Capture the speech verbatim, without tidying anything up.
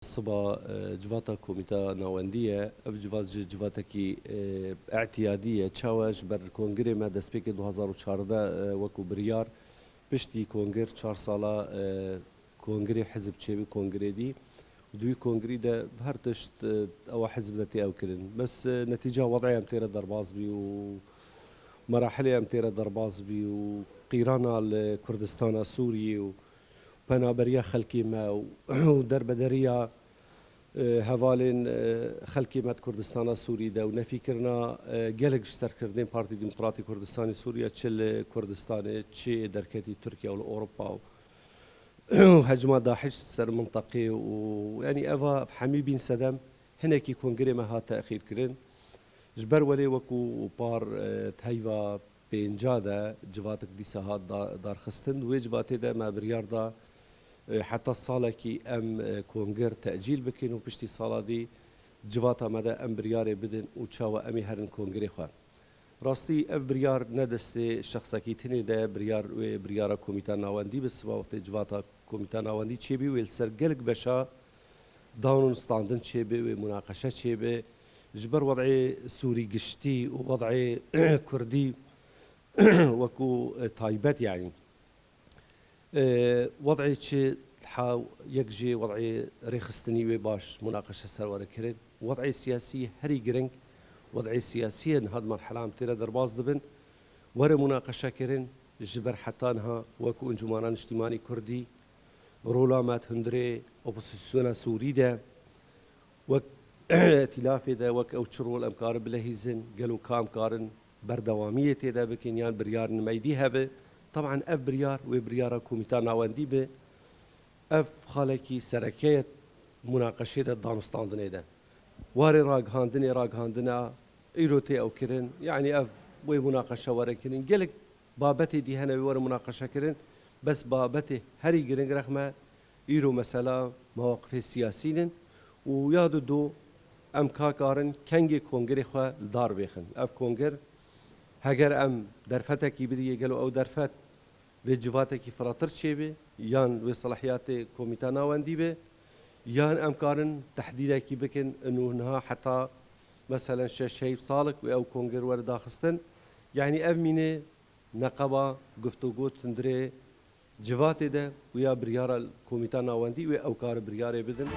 Siba, e, civata Komîta Navendî ye. Ev civat ji civatekî, e, îtiyadî ye. Çawa ji ber kongirê me destpêkê du hazar û çardeh, e, wekû biryar piştî kongir çar sala, e, kongirê hizb çêbû kongirê dî. Di wî kongirî de her tişt, e, ewa hizb de tê ew kirin. Bes, e, netîca wed'ê em tê re derbas bî û merahilê em tê re derbas bî û qîrana li Kurdistana Sûriyê û penaberiya xelkê me û, û derbederiya, e, hevalên, e, xelkê me di Kurdistana Sûrî de û nefîkirina, e, gelek ji serkirdên Partî Demokratî Kurdistanê Sûriye, çi li Kurdistanê, çi derketî Tirkiye û li Ewropa û, û hecma DAIŞ ser minteqê û, yanî eva hemî bîn sedem hinekî kongirê me hat texîr kirin. Ji ber welê wekû par, e, di heyva pênca de civatek dîsa hat da-, darxistin. Di wê civatê de me biryar da, e, heta salekî em, e, kongir tecîl bikin û piştî sala dî civata me de em biryarê bidin û çawa em ê herin kongirê xwe. Rastî ev biryar ne destê şexsekî tinê de, biryar wê biryara Komîta Navendî bi siba wextê civata Komîta Navendî çêbî wê li ser gelek beşa danûn standin çêbe wê munaqeşe çêbe. Ji ber wed'ê Sûrî giştî û wed'ê Kurdî wekû, e, taybet, yanî, e, wed'ê çi ha yek jê wed'ê rêxistinî wê baş munaqeşe ser were kirin. Wed'ê siyasî herî giring, wed'ê siyasî ye niha di merhela em tê re derbas dibin. Were munaqeşe kirin, ji ber heta niha wekû Encûmana Niştîmanî Kurdî, rola me di hundirê opozîsyona Sûrî de, wek îtîlafê de, wek ew çi rol em karin bilehîzin, gelo ka em karin berdewamiyê tê de bikin yan biryar nimeydî hebe. Teban ev biryar, wê biryara Komîta Navendî be. Ev xalekî sereke ye munaqeşê de, danûstandinê de. Warê ragihandinê, ragihandina îro tê ew kirin. Yanî ev wê munaqeşe were kirin. Gelek babetê dî hene wê were munaqeşe kirin. Bes babetê herî giring rexme îro mesela mewaqifê siyasî nin û ya du do em ka karin kengê kongirê xwe li dar bêxin. Ev kongir heger em derfetekî bidiyê, gelo ew derfet vê civatekî firatir çêbe, yan wê selahiyatê Komîta Navendî be, yan em karin tehdîdekî bikin û niha heta meselen şeş heyv salek wê ew kongir were daxistin. Yanî ev mîne neqeba guftûgo tundrê civatê de û ya biryara Komîta Navendî wê ew kare biryarê bidin.